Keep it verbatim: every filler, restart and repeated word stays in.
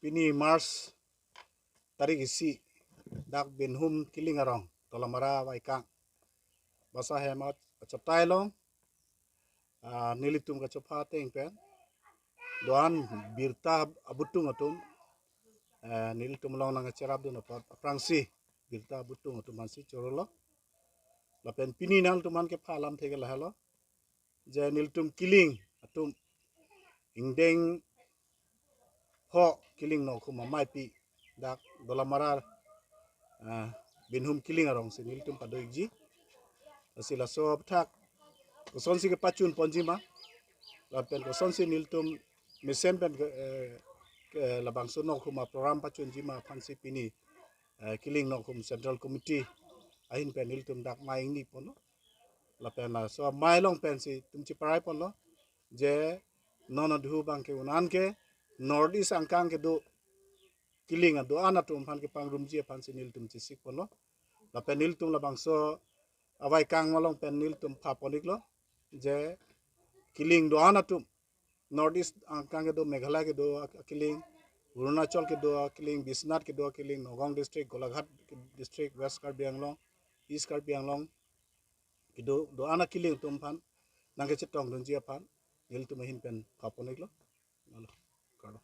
pini March tarik isi, dak Binhum Kiling arong, Dolamara Vaikang, basa hem achot-, achotai along, ah, nelitum kachopha ateng pen do-an birta abutung atum, eh, nelitum along nangcherapdun apot aphrangsi birta abutung atum aphansi chorolo. Lapen pini nangtum aphan kepha alamthe ke lahelo, je nelitum Kiling atum ingdeng pho Kiling Nokhum ameipi dak Dolamara, ah, Binhum Kiling arongsi nelitum pado-ikji. Lasi laso aphuthak kosonsi kepachun ponji ma, lapen kosonsi nelitum mesen pen ke, eh, ke labangso Nokhum aprogram pachunji ma aphansi pini, eh, Kiling Nokhum Central Committee ahin pen nelitum dak mei ingni ponlo. Lapen laso amei along pensi itum chiparai ponlo, je non adhu abang ke un-an ke North East angkang kedo Kiling ado-an atum aphan kepangrumji aphansi nelitum chesik ponlo. Lapen nelitum labangso Vaikang along pen nelitum pha pon-iklo, je Kiling do-an atum, North East angkang kedo, Meghalaya kedo a-, Kiling, Arunachal kedo a-Kiling, Biswanath kedo a-Kiling, Nagaon District, Golaghat District, West Karbi Anglong, East Karbi Anglong kedo do-an a-Kiling atum aphan nangkechetongdunji aphan nelitum ahin pen pha pon-iklo. Alo, kardom.